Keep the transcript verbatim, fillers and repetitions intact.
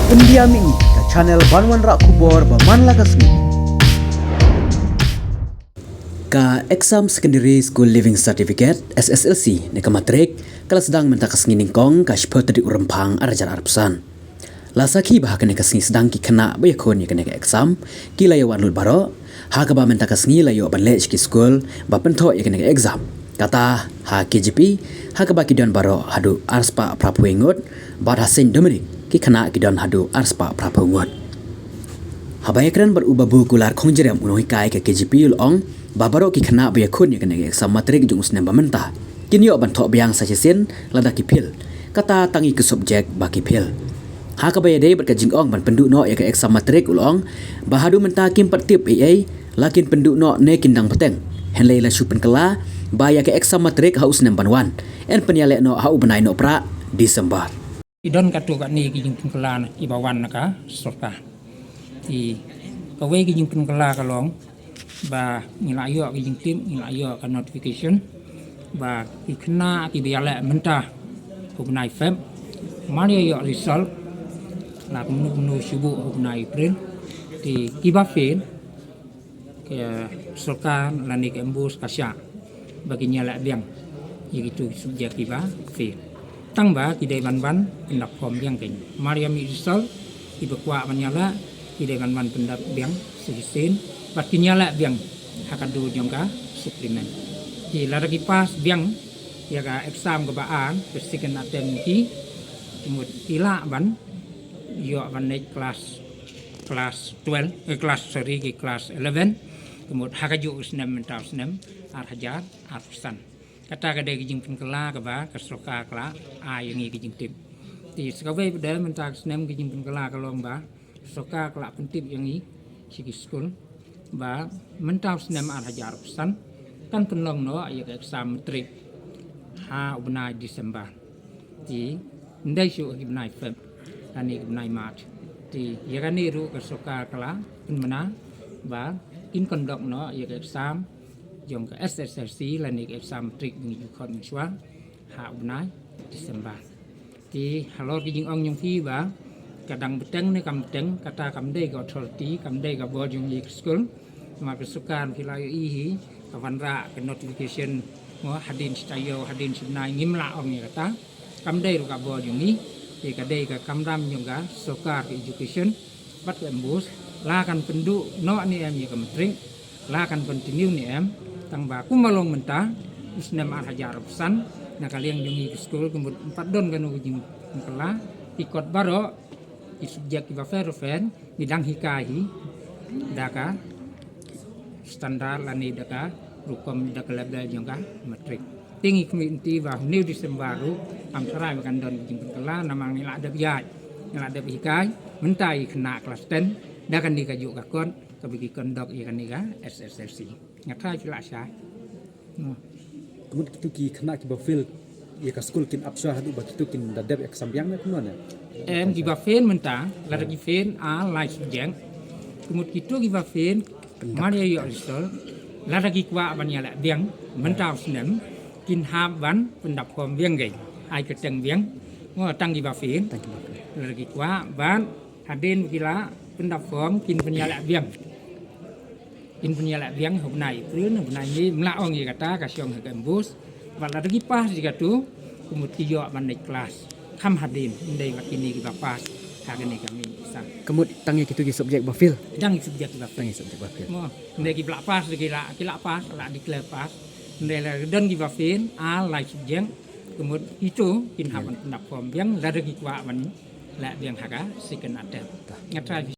Pyndiam ïa ngi ka channel ban wanrah khubor ba man la ka sngi. Ka exam Secondary School Leaving Certificate, S S L C, ne ka matrik, ka la sdang mynta ka sngi nyngkong, ka shiphew tarik u Rymphang ar hajar arphew san. La sakhi ba ha kane ka sngi sdang ki khynnah ba ïakhun ïa kane ka exam ki la ïa wan lut baroh, ha kaba mynta ka sngi la ïoh ban leit sha ki skul ba pynthoh ïa kane ka exam. Kata ha K J P, ha kaba ki don baroh haduh arspah phraphew ngut, bad ha Saint Dominic ki khynnah ki don haduh arspah phraphew ngut. Haba ïakren bad u Babu Kular Khongjarem, u nonghikai ka K J P, u la ong ba baroh ki khynnah ba ïakhun ïa kane ka exam matrik jong u snem ba mynta kin ïoh ban thoh biang sa shisien lada ki fail. Kata tang ïa ki subject ba ki fail. Ha kaba ïadei bad ka jingong ban pynduh noh ïa ka exam matrik, u la ong ba haduh mynta kim pat tip ei ei, la kin pynduh noh ne kin dang bteng. Hynrei la shu pynkylla ba ïa ka exam matrik ha u snem ban wan yn pynïaleh noh ha u bnai Nohprah, December. Ki don katto katne ki jingpynkylla na kiba wan na ka sorkar. Ki, kawei ki jingpynkylla ka long ba ngi la ïoh ki jingtip, ngi la ïoh ka notification ba ki khynnah kiba ïaleh mynta ha u bnai Feb, mar ïa ïoh result la kumno kumno shu buh ha u bnai April. Te kiba fail, ka sorkar lane ka MBOSE ka shah ba kin ïaleh biang ïa kito ki subject kiba fail. Tang ba ki dei ban wan pyndap form biang kein. Mar ïa mih result, kiba kwah ban ïaleh ki dei ban wan pyndap biang sa shisien bad kin ïaleh biang ha ka dur jong ka supplement. Te lada ki pass biang ïa ka exam kaba ar, ka second attempt ki, ki mut ki lah ban ïoh ban leit klas, klas twelve, eh, klas, sorry, ki klas eleven, ka mut ha kajuh u snem mynta u snem ar hajar arphew san. Kata ka dei ka jingpynkylla kaba ka sorkar ka la ai ïa ngi ka jingtip. Te sa kawei pat de mynta ka snem ka jingpynkylla ka long ba ka sorkar ka la pyntip ïa ngi sha ki skul ba mynta u snem ar hajar arphew san kan pynlong noh ïa ka exam matrik ha u bnai December. Te ym dei shuh ha ki bnai Feb lane ki bnai March. Te ïa kane ruh ka sorkar ka la pynbna ba kin conduct noh ïa ka exam jong ka S S L C lane ka exam matrik ba ngi ju khot mynshuwa ha u bnai December. Te halor ki jingong jong phi ba ka dang bteng ne kam bteng, kata kam dei ka authority, kam dei ka bor jong ngi ka skul. Namar ka sorkar, phi la ïohi hi, ka wanrah ka notification, mo, hadien shi taïew, hadien shi bnai, ngim lah ong ïa kata. Kam dei ruh ka bor jong ngi, te ka dei ka kamram jong ka sorkar ka education bad ka MBOSE, la kan pynduh noh ne em ïa ka matrik, la kan continue ne em. Tang ba kumba long mynta, u snem ar hajar arphew san, na ka liang jong ngi ki skul, ka mut ym pat don kano ka jingkylla, ki kot baroh, ki subject kiba pher pher ngi dang hikai hi da ka standard lane da ka rukom, da ka level jong ka matrik. Te ngi khmih lynti ba hynñiew December ruh kam tharai ba kan don ka jingpynkylla, namar ngi la dep ïaid, ngi la dep hikai mynta ïa ki khynnah klas ten da kane kajuh ka kot kaba ki conduct ïa kane ka S S L C. Nga tharai phi la shai. Ka mut kito ki khynnah kiba fail ïa ka skul kin ap shuwa haduh ba kito kin da dep exam biang ne kumno ne? Em, kiba fail mynta, lada ki fail ar lai subject. Ka mut kito kiba fail, mar ïa ïoh result, lada ki kwah ban ïaleh biang mynta u snem, kin hap ban pyndap form biang kein. Ai kyrteng biang, mo, tang kiba fail. Tang kiba fail. Lada ki kwah ban, hadien ba ki la pyndap form, kin pynïaleh biang. Kin pynïaleh biang ha u bnai April ne u bnai May, ym lah ong ïa kata, ka shong ha ka MBOSE. Bad lada ki pass ïa kato, ka mut ki ïoh ban leit klas kham hadien, ym dei ba kine kiba pass ha kane ka main exam. Ka mut tang ïa kito ki subject ba fail. Tang ïa subject ba fail. Tang ïa subject ba fail. Mo, ym dei kiba la pass, ki la, ki la pass, la declare pass. Ym dei, la don kiba fail ar lai subject, ka mut kito kin hap ban pyndap form biang lada ki kwah ban leh biang ha ka second attempt. Nga tharai